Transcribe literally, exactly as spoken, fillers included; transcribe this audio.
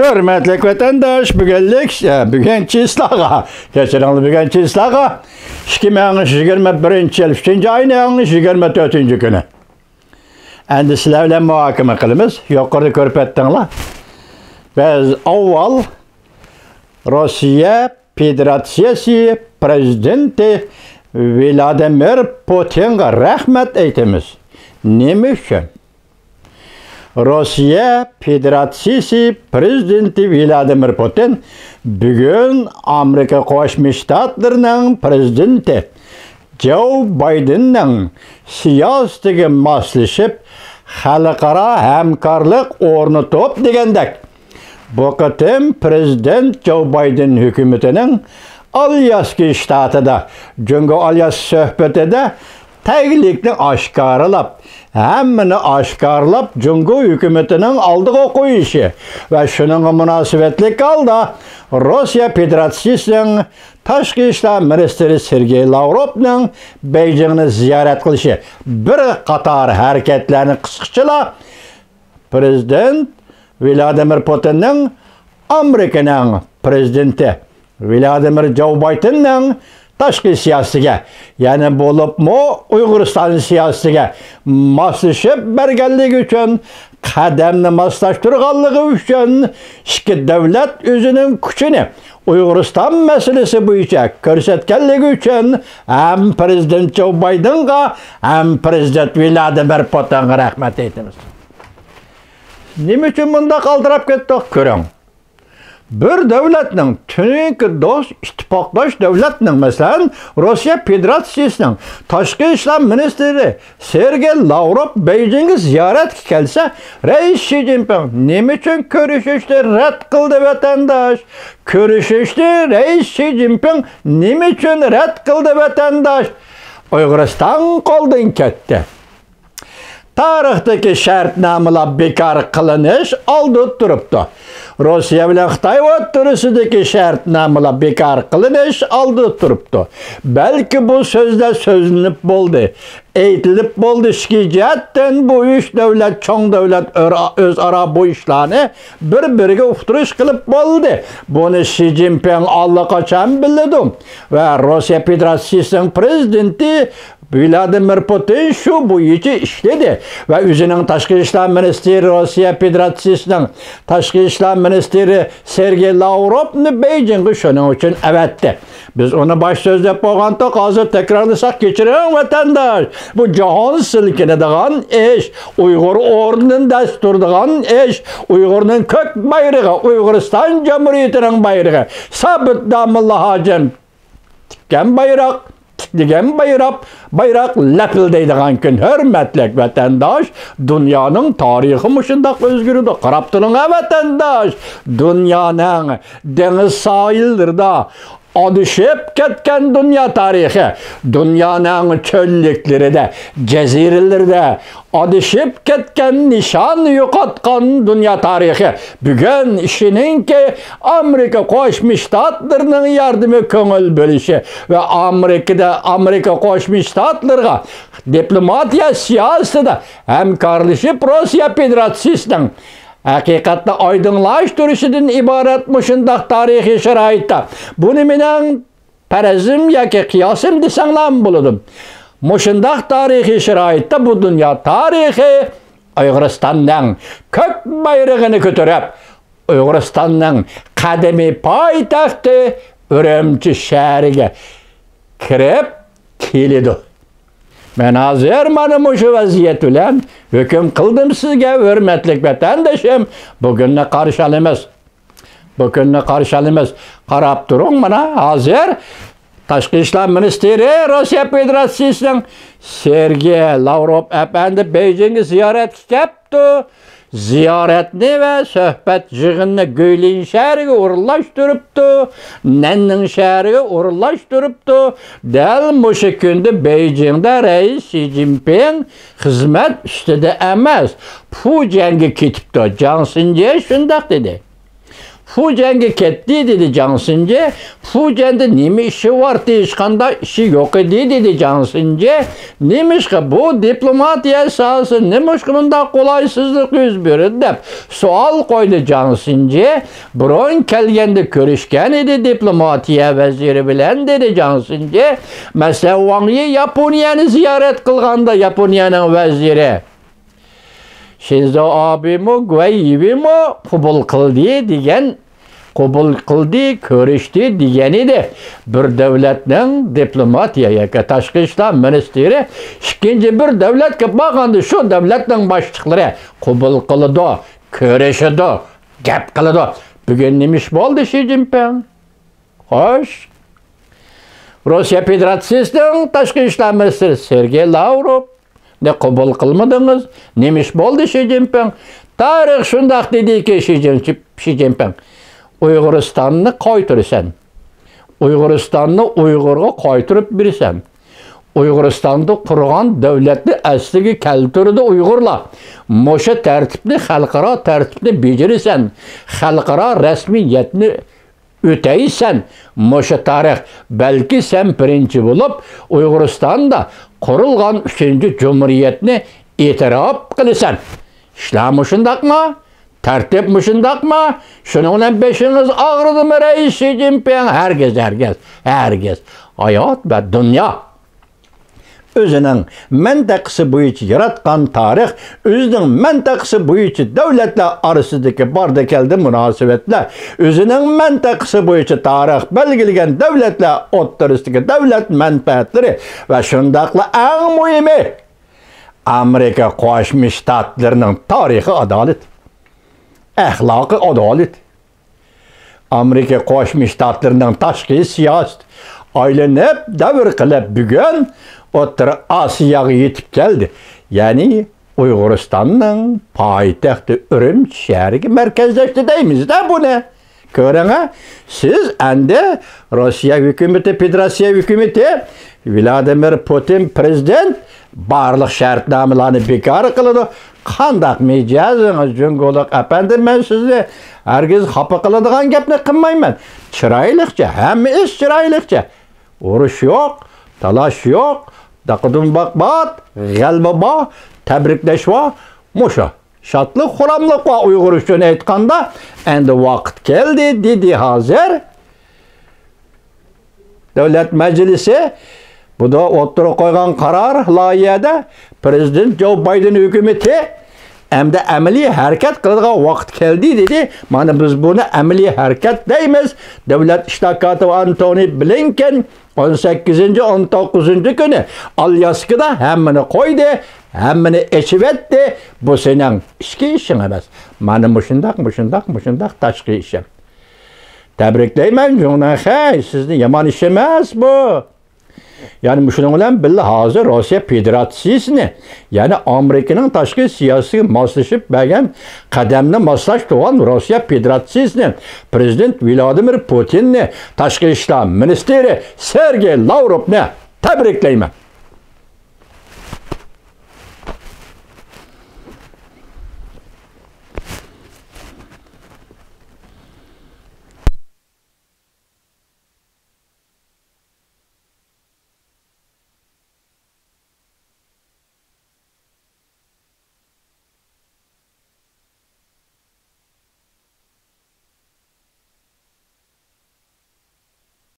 ھۆرمەتلىك ۋەتەنداش، بۈگۈنلۈك، ئە، بۈگۈن چىسلاغا، كەچۈرۈڭلار، بۈگۈن چىسلاغا، ئىككى مىڭ يىگىرمە بىرىنچى يىل ئۈچىنچى ئاينىڭ يىگىرمە تۆتىنچى كۈنى. ئەمدى سىلەر بىلەن مۇھاكىمە قىلىمىز. يۇقىرىدا كۆرۈپ ئۆتتۈڭلار. بىز ئاۋۋال روسىيە فېدېراتسىيەسى پىرېزىدېنتى ۋلادىمىر پۇتىنغا رەھمەت ئېيتىمىز. نېمە ئۈچۈن؟ روسىيە فېدېراتسىيىسى پىرېزىدېنتى ۋلادىمىر پۇتىن بۈگۈن ئامېرىكا قوشما شتاتلىرىنىڭ پىرېزىدېنتى جو بايدېننىڭ سىياسىتىگە ماسلىشىپ، خەلقئارا ھەمكارلىق ئورنىتىپ دېگەندەك، بۇ قېتىم پىرېزىدېنت جو بايدېن ھۆكۈمىتىنىڭ ئالياسكا شتاتىدا جۇڭگو ئالياسكا سۆھبىتىدە تەگلىكنى ئاشكارىلاپ، ھەممىنى ئاشكارىلاپ، جۇڭگو ھۆكۈمىتىنىڭ ئالدىغا قويۇشى ۋە شۇنىڭغا مۇناسىۋەتلىك ھالدا روسىيە فېدېراتسىيىسىنىڭ تاشقى ئىشلار مىنىستىرى سېرگېي لاۋروفنىڭ بېيجىڭنى زىيارەت قىلىشى بىر قاتار ھەرىكەتلەرنى قىسقىچىلا پىرېزىدېنت ۋلادىمىر پۇتىننىڭ ئامېرىكىنىڭ پىرېزىدېنتى ۋلادىمىر جو بايدېننىڭ تاشقى سىياسىتىگە، يەنى بولۇپمۇ ئۇيغۇرىستان سىياسىتىگە ماسلىشىپ بەرگەنلىكى ئۈچۈن، قەدەمنى ماسلاشتۇرغانلىقى ئۈچۈن، ئىككى دۆلەت ئۆزىنىڭ كۈچىنى ئۇيغۇرىستان مەسىلىسى بويىچە كۆرسەتكەنلىكى ئۈچۈن ھەم پىرېزىدېنت جو بايدېنغا، ھەم پىرېزىدېنت ۋلادىمىر پۇتىنغا رەھمەت ئېيتىمىز. نېمە ئۈچۈن بۇنداق ئالدىراپ كەتتۇق؟ كۆرۈڭ. بىر دۆلەتنىڭ، تۈنۈگۈنكى دوست، ئىتتىپاقداش دۆلەتنىڭ، مەسىلەن، روسىيە فېدېراتسىيىسىنىڭ تاشقى ئىشلار مىنىستىرى سېرگېي لاۋروف بېيجىڭغا زىيارەتكە كەلسە، رەئىس شى جىنپىڭ نېمە ئۈچۈن كۆرۈشۈشنى رەت قىلدى، ۋەتەنداش؟ كۆرۈشۈشنى رەئىس شى جىنپىڭ نېمە ئۈچۈن رەت قىلدى، ۋەتەنداش؟ ئۇيغۇرىستان قولدىن كەتتى. تارىختىكى شەرتنامىلار بىكار قىلىنىش ئالدىدا تۇرۇپتۇ. روسىيە بىلەن خىتاي ئوتتۇرىسىدىكى شەرتنامىلار بىكار قىلىنىش ئالدىدا تۇرۇپتۇ. بەلكى بۇ سۆزلەر سۆزلىنىپ بولدى، ئېيتىلىپ بولدى. ئىچكى جەھەتتىن بۇ ئۈچ دۆلەت، چوڭ دۆلەت ئۆرا-، ئۆزئارا بۇ ئىشلارنى بىر-بىرىگە ئۇقتۇرۇش قىلىپ بولدى. بۇنى شى جىنپىڭ ئاللىقاچان بىلىدۇ ۋە روسىيە فېدېراتسىيىسىنىڭ پىرېزىدېنتى ۋلادىمىر پۇتىن شۇ بويىچە ئىشلىدى ۋە ئۆزىنىڭ تاشقى ئىشلار مىنىستىرى، روسىيە فېدېراتسىيىسىنىڭ تاشقى ئىشلار مىنىستىرى سېرگېي لاۋروفنى بېيجىڭغا شۇنىڭ ئۈچۈن ئەۋەتتى. بىز ئۇنى باش سۆزلەپ بولغانتۇق، ھازىر تەكرارلىساق كەچۈرۈڭ، ۋەتەنداش. بۇ جاھان سىلكىنىدىغان ئىش، ئۇيغۇر ئورنىدىن دەس تۇرىدىغان ئىش، ئۇيغۇرنىڭ كۆك بايرىقى، ئۇيغۇرىستان جۇمھۇرىيىتىنىڭ بايرىقى، سابىت داموللا ھاجىم تىككەن بايراق، تىكلىگەن بايراق، بايراق لەپىلدەيدىغان كۈن. ھۆرمەتلىك ۋەتەنداش، دۇنيانىڭ تارىخى مۇشۇنداق ئۆزگىرىدۇ. قاراپ تۇرۇڭ ھە، ۋەتەنداش. دۇنيانىڭ دېڭىز ساھىللىرىدا ئادىشىپ كەتكەن دۇنيا تارىخى، دۇنيانىڭ چۆللۈكلىرىدە، جەزىرىلىرىدە ئادىشىپ كەتكەن، نىشان يوقاتقان دۇنيا تارىخى بۈگۈن ئىشىنىڭكى ئامېرىكا قوشما شتاتلىرىنىڭ ياردىمى، كۆڭۈل بۆلۈشى ۋە ئامېرىكىدا، ئامېرىكا قوشما شتاتلىرىغا دىپلوماتىيە سىياسىتىدە ھەمكارلىشىپ، روسىيە فېدېراتسىيىسىنىڭ ھەقىقەتنى ئايدىڭلاشتۇرۇشىدىن ئىبارەت مۇشۇنداق تارىخىي شارائىتتا، بۇنى مېنىڭ پەرەزىم ياكى قىياسىم دېسەڭلارمۇ بولىدۇ. مۇشۇنداق تارىخىي شارائىتتا بۇ دۇنيا تارىخى ئۇيغۇرىستاننىڭ كۆك بايرىقىنى كۆتۈرۈپ، ئۇيغۇرىستاننىڭ قەدىمىي پايتەختى ئۈرۈمچى شەھىرىگە كىرىپ كېلىدۇ. مەن ھازىر مانا مۇشۇ ۋەزىيەت بىلەن ھۆكۈم قىلدىم سىزگە، ھۆرمەتلىك ۋەتەندىشىم. بۇ كۈننى قارشى ئالىمىز. بۇ كۈننى قارشى ئالىمىز. قاراپ تۇرۇڭ، مانا ھازىر تاشقى ئىشلار مىنىستىرى روسىيە فېدېراتسىيىسىنىڭ سېرگېي لاۋروف ئەپەندى بېيجىڭغا زىيارەتكە كەپتۇ. زىيارەتنى ۋە سۆھبەت يىغىنىنى گۇيلىن شەھىرىگە ئورۇنلاشتۇرۇپتۇ، نەننىڭ شەھىرىگە ئورۇنلاشتۇرۇپتۇ. دەل مۇشۇ كۈندە بېيجىڭدا رەئىس شى جىنپىڭ خىزمەت ئۈستىدە ئەمەس، پۇجيەنگە كېتىپتۇ. جاڭ سىنجې شۇنداق دېدى. فۇجيەنگە كەتتى، دېدى جاڭ سىنجى. فۇجيەندە نېمە ئىشى بار؟ ھېچقانداق ئىشى يوق ئىدى، دېدى جاڭ سىنجى. نېمىشقا بۇ دىپلوماتىيە ساھەسى نېمىشقا بۇنداق قولايسىزلىق يۈز بېرىدۇ؟ دەپ سوئال قويدى جاڭ سىنجى. بۇرۇن كەلگەندە كۆرۈشكەن ئىدى دىپلوماتىيە ۋەزىرى بىلەن، دېدى جاڭ سىنجى. مەسىلەن، ۋاڭ يى ياپونىيەنى زىيارەت قىلغاندا، ياپونىيەنىڭ ۋەزىرى شىنزو ئابېمۇ، گۇەي يىۋېمۇ قوبۇل قىلدى دېگەن، قوبۇل قىلدى، كۆرۈشتى دېگەن ئىدى. بىر دۆلەتنىڭ دىپلوماتىيە ياكى تاشقى ئىشلار مىنىستىرى ئىككىنچى بىر دۆلەتكە بارغاندا، شۇ دۆلەتنىڭ باشلىقلىرى قوبۇل قىلىدۇ، كۆرۈشىدۇ، گەپ قىلىدۇ. بۈگۈن نېمە ئىش بولدى، شى جىنپىڭ؟ خوش. روسىيە فېدېراتسىيىسىنىڭ تاشقى ئىشلار مىنىستىرى سېرگېي لاۋروفنى قوبۇل قىلمىدىڭىز. نېمە ئىش بولدى، شى جىنپىڭ؟ تارىخ شۇنداق دېدىكى، شى جىن-، شى جىنپىڭ. ئۇيغۇرىستاننى قايتۇرىسەن. ئۇيغۇرىستاننى ئۇيغۇرغا قايتۇرۇپ بېرىسەن. ئۇيغۇرىستاندا قۇرغان دۆلەتنى ئەسلىگە كەلتۈرىدۇ ئۇيغۇرلار. مۇشۇ تەرتىپنى، خەلقئارا تەرتىپنى بېجىرىسەن. خەلقئارا رەسمىيەتنى ئۆتەيسەن. مۇشۇ تارىخ، بەلكى سەن بىرىنچى بولۇپ ئۇيغۇرىستاندا قۇرۇلغان ئۈچىنچى جۇمھۇرىيەتنى ئېتىراپ قىلىسەن. ئىشلار مۇشۇنداقمۇ؟ تەرتىپ مۇشۇنداقمۇ؟ شۇنىڭ بىلەن بېشىڭىز ئاغرىدىمۇ، رەئىس شى جىنپىڭ؟ ھەرگىز، ھەرگىز، ھەرگىز. ھايات ۋە دۇنيا ئۆزىنىڭ مەنتىقىسى بويىچە ياراتقان تارىخ، ئۆزىنىڭ مەنتىقىسى بويىچە دۆلەتلەر ئارىسىدىكى باردى-كەلدى مۇناسىۋەتلەر، ئۆزىنىڭ مەنتىقىسى بويىچە تارىخ بەلگىلىگەن دۆلەتلەر ئوتتۇرىسىدىكى دۆلەت مەنپەئەتلىرى ۋە شۇنداقلا ئەڭ مۇھىمى، ئامېرىكا قوشما شتاتلىرىنىڭ تارىخىي ئادالىتى، ئەخلاقىي ئادالىتى. ئامېرىكا قوشما شتاتلىرىنىڭ تاشقى سىياسىتى ئايلىنىپ، دەۋر قىلىپ، بۈگۈن ئوتتۇرا ئاسىياغا يېتىپ كەلدى. يەنى ئۇيغۇرىستاننىڭ پايتەختى ئۈرۈمچى شەھىرىگە مەركەزلەشتى دەيمىز-دە بۇنى. كۆرۈڭە، سىز ئەمدى روسىيە ھۆكۈمىتى، فېدېراتسىيە ھۆكۈمىتى، ۋلادىمىر پۇتىن پىرېزىدېنت بارلىق شەرتنامىلەرنى بىكار قىلىدۇ. قانداق مىجەزىڭىز، جۇڭگولۇق ئەپەندىم، مەن سىزنى ھەرگىز خاپا قىلىدىغان گەپنى قىلمايمەن. چىرايلىقچە، ھەممە ئىش چىرايلىقچە. ئۇرۇش يوق، تالاش يوق، داقىدۇمباق بار، غەلىبە بار، تەبرىكلەش بار. مۇشۇ. شادلىق، خۇراملىق بار ئۇيغۇر ئۈچۈن ئېيتقاندا، ئەمدى ۋاقىت كەلدى، دېدى ھازىر. دۆلەت مەجلىسى بۇدا ئوتتۇرىغا قويغان قارار لايىھەدە پىرېزىدېنت جو بايدېن ھۆكۈمىتى ئەمدى ئەمەلىي ھەرىكەت قىلىدىغان ۋاقىت كەلدى، دېدى. مانا بىز بۇنى ئەمەلىي ھەرىكەت دەيمىز. دۆلەت ئىشلار كاتىپى ئانتونى بلىنكېن ئون سەككىزىنچى، ئون توققۇزىنچى كۈنى ئالياسكىدا ھەممىنى قويدى، ھەممىنى ئېچىۋەتتى. بۇ سېنىڭ ئىچكى ئىشىڭ ئەمەس. مانا مۇشۇنداق، مۇشۇنداق، مۇشۇنداق تاشقى ئىشىڭ. تەبرىكلەيمەن، جۇڭنەنخەي، سىزنى يامان ئىش ئەمەس بۇ. يەنى مۇشۇنىڭ بىلەن بىللە ھازىر روسىيە فېدېراتسىيىسىنى، يەنى ئامېرىكىنىڭ تاشقى سىياسىتىگە ماسلىشىپ بەرگەن قەدەمنى ماسلاشتۇرغان روسىيە فېدېراتسىيىسىنى، پىرېزىدېنت ۋلادىمىر پۇتىننى، تاشقى ئىشلار مىنىستىرى سېرگېي لاۋروفنى تەبرىكلەيمەن.